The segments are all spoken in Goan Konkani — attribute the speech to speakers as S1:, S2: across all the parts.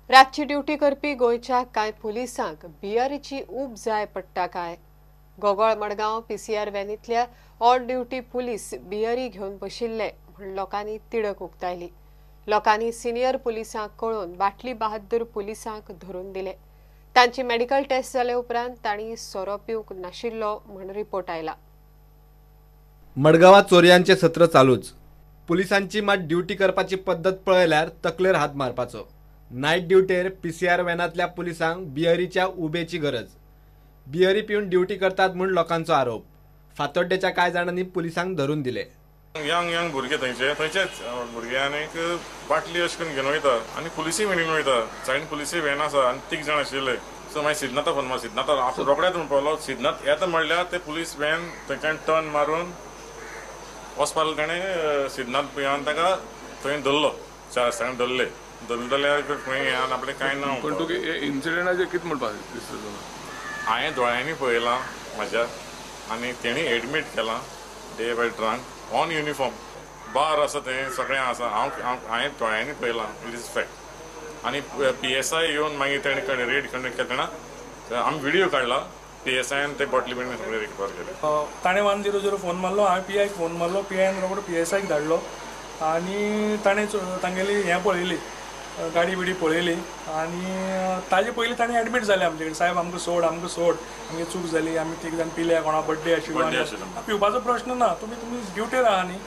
S1: रातची ड्युटी करपी गोंयच्या कांय पुलिसांक बियरीची ऊब जाय पडटा काय? गोगोळ मडगांव पीसीआर व्हॅनींतल्या ऑन ड्युटी पुलीस बियरी घेवन बशिल्ले म्हूण लोकांनी तिडक उक्तायली. लोकांनी सिनियर पुलिसांक कळोवन बाटली बहादूर पुलिसांक धरून दिले. तांची मेडिकल टेस्ट जाले उपरांत तांणी सोरो पिवंक नाशिल्लो म्हूण रिपोर्ट आयला.
S2: मडगांवां चोरयांचे सत्र चालूच. पुलिसांची मात ड्युटी करपाची पद्दत पळयल्यार तकलेर हात मारपाचो. नायट ड्युटेर पीसीआर व्हॅनांतल्या पुलिसांक बियरीच्या उबेची गरज. बियरी पिवन ड्युटी करतात म्हूण लोकांचो आरोप. फातोड्डेच्या कांय जाणांनी पुलिसांक धरून दिले.
S3: यंग यंग भुरगे थंयचे थंयचेच भुरगे आनीक बाटली अशें करून घेवन वयता आनी पुलिसूय व्हॅनीन वयता. सायडीन पुलिसूय व्हॅन आसा आनी तीग जाण आशिल्ले. सो मागीर सिद्धनाथा फोन मार, सिद्धनाथा आपूण रोखडेच म्हणपाक लागलो सिद्धनाथ येता म्हणल्यार ते पुलीस व्हॅन थंयच्यान टर्न मारून वचपाक ताणें सिद्धनाथ भुयान ताका थंय धरलो. 4 रस्त्यान धरले. धरले जाल्यार खंय हें आपलें कांय ना.
S4: पूण तुका इन्सिडंटाचेर कितें म्हणपाक दिसता तुका?
S3: हांवें दोळ्यांनी पळयलां म्हाज्या आनी तेणी एडमीट केलां day by drunk on uniform. Bar आसा थंय सगळें आसा. हांव हांवें दोळ्यांनी पळयलां, it is fact. आनी पी एस I येवन मागीर तेणें रेड कंडक्ट केलें तेन्ना आमी व्हिडियो काडला. पी एस आयन ते बॉटली बीन सगळें रिकवर केलें.
S5: ताणें 100 फोन मारलो, हांवें पी आयक फोन मारलो. पी आयन रोकडो पी एस आयक धाडलो आनी ताणें तांगेली हें पळयली, गाडी बिडी पळयली आनी ताजे पयलीं ताणें एडमीट जालें आमचे कडेन, साहेब आमकां सोड, आमकां सोड, आमगे चूक जाली, आमी तीग जाण पिल्या, कोणा बड्डे आशिल्लो. पिवपाचो प्रश्न ना, तुमी तुमी ड्युटेर आहा न्ही.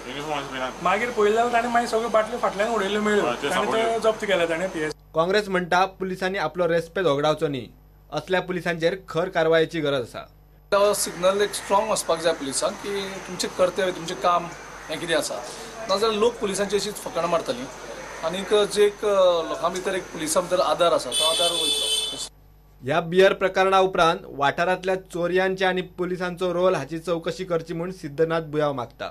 S5: मागीर पळयलें जाल्यार ताणें मागीर सगळ्यो बाटल्यो फाटल्यान उडयल्यो मेळ्ळ्यो, ताणें ते जप्त केले ताणें पी एस.
S2: काँग्रेस म्हणटा पुलिसांनी आपलो रेस्पेद होगडावचो न्ही, असल्या पुलिसांचेर खर कारवायेची गरज आसा.
S6: सिग्नल एक स्ट्रॉंग वचपाक जाय पुलिसांक की तुमचें कर्तव्य, तुमचें काम हें कितें आसा. नाजाल्यार लोक पुलिसांची अशीच फकाणां मारतलीं आनीक जे एक लोकां भितर एक पुलिसां भितर आदार आसा तो आदार वयतलो.
S2: ह्या बियर प्रकरणा उपरांत वाठारांतल्या चोरयांचे आनी पुलिसांचो रोल हाची चवकशी करची म्हूण सिद्धनाथ बुयांव मागता.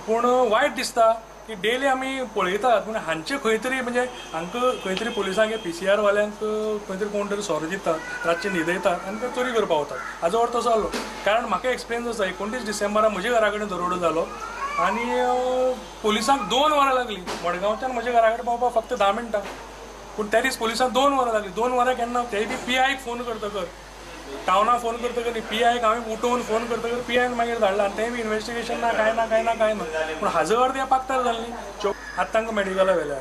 S5: पूण वायट दिसता की डेली आमी पळयतात, पूण हांचे खंय तरी म्हणजे हांकां खंय तरी पुलिसांक पी सी आर वाल्यांक खंय तरी कोण तरी सोरो दितात, रातचे न्हिदयतात आनी ते चोरी करपाक वतात. हाजो अर्थ असो जालो, कारण म्हाका एक्सपिरियन्स आसा. 29 डिसेंबराक म्हज्या घरा कडेन दरोडो जालो आनी पुलिसांक 2 वरां लागलीं मडगांवच्यान म्हज्या घरा कडेन पावपाक, फक्त 10 मिनटां. पूण त्या दीस पुलिसांक 2 वरां लागलीं. 2 वरां केन्ना तेय बी पी आयक फोन करतकर, टावना फोन करतकर न्ही, पी आयक हांवें उठोवन फोन करतकर पी आयन मागीर धाडला आनी तेंय बी इन्वेस्टिगेशन ना, कांय ना, कांय ना, कांय ना. पूण हाजो अर्थ ह्या पाकतार जाली न्ही. आतां तांकां मेडिकला व्हेल्या.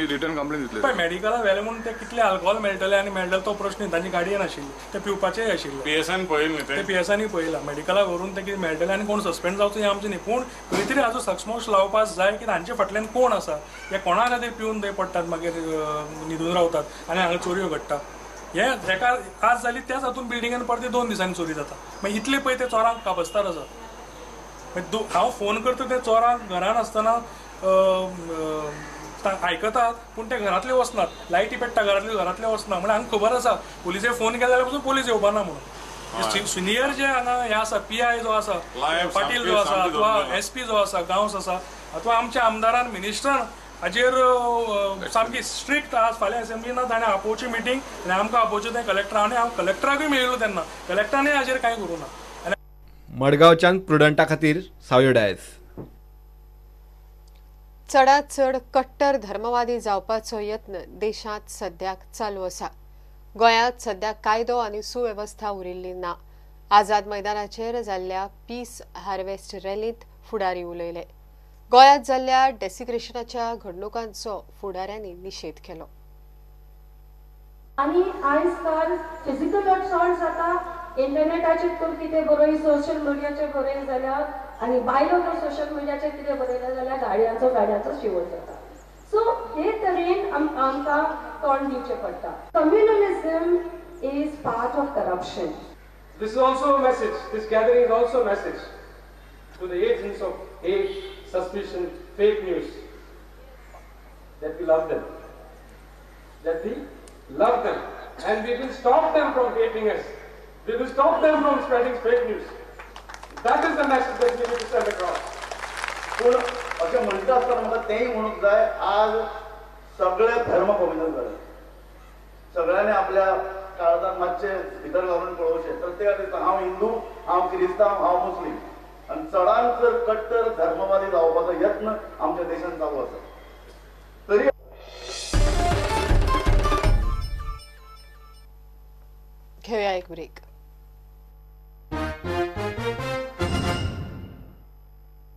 S4: रिटर्न कंप्लेन दितले
S5: पळय, मेडिकला व्हेले म्हूण ते कितले अल्कोहोल मेळटले आनी मेळटले तो प्रश्न न्ही. तांची गाडयेन आशिल्ली, ते पिवपाचेय आशिल्ले.
S3: पी एस आयन पळयलें न्ही,
S5: ते पी एस आयनूय पळयलां. मेडिकला व्हरून ते कितें मेळटलें आनी कोण सस्पेंड जावचो हें आमचें न्ही, पूण खंय तरी हाजो सक्षमोश लावपाक जाय की हांचे फाटल्यान कोण आसा, हे कोणा खातीर पिवन ते पडटात, मागीर न्हिदून रावतात आनी हांगा चोरयो घडटा. हे एका आज जाली त्याच हातून बिल्डिंगेन परते 2 दिसांनी चोरी जाता. मागीर इतले पळय ते चोरांक काबस्तार आसा. मागीर हांव फोन करता ते चोरांक घरान आसतना आयकतात, पूण ते घरांतले वचनात, लायटी पेट्टा घरांतले, घरांतले वचना. म्हणल्यार हांकां खबर आसा पुलिसे फोन केले जाल्यार पसून पुलीस येवपा ना म्हणून. सिनियर जे हांगा हे आसा, पी I जो आसा, पाटील जो आसा, अथवा एस पी जो आसा, गांवस आसा, अथवा आमच्या आमदारान मिनिस्टरान हाजेर सामकी स्ट्रिक्ट आज फाल्यां असेंब्ली ना ताणें आपोवची मिटींग आनी आमकां आपोवचें तें कलेक्टरा आनी हांव कलेक्टराकूय मेळिल्लो तेन्ना, कलेक्टरानूय हाजेर कांय करूं ना.
S2: मडगांवच्यान प्रुडंटा खातीर सावयो डायस.
S1: चडात चड कट्टर धर्मवादी जावपाचो यत्न देशांत सद्याक चालू आसा. गोंयांत सद्याक कायदो आनी सुवेवस्था उरिल्ली ना. आझाद मैदानाचेर जाल्ल्या पीस हार्वेस्ट रॅलींत फुडारी उलयले. गोंयांत जाल्ल्या डेसिक्रेशनाच्या घडणुकांचो फुडाऱ्यांनी निशेध केलो.
S7: आनी आयज काल फिजिकल असॉल्ट जाता, इंटरनेटाचेर तूं कितें बरय, सोशल मिडियाचेर बरय जाल्यार, आनी बायलो जर सोशल मिडियाचेर कितें बरयलें जाल्यार गाडयांचो गाडयांचो शिवट जाता. सो हे तरेन आमकां तोंड दिवचें पडटा. Communalism is part of corruption.
S8: This is also a message, this gathering is also a message to the agents of hate, suspicion, fake news, that we love them, that we love them, and we will stop them from hating us. We will stop them from spreading fake news. That is the message that we need to send across.
S9: पूण अशें म्हणटा आसतना म्हाका तेंय म्हणूंक जाय, आज सगळे धर्म कम्युनल जाले, सगळ्यांनी आपल्या काळजान मातशें भितर घालून पळोवचें. प्रत्येकाक दिसता हांव हिंदू, हांव क्रिस्तांव, हांव मुस्लीम, आनी चडांत चड कट्टर धर्मवादी जावपाचो यत्न आमच्या आमच्या देशांत चालू आसा. तरी
S1: घेऊया एक ब्रेक.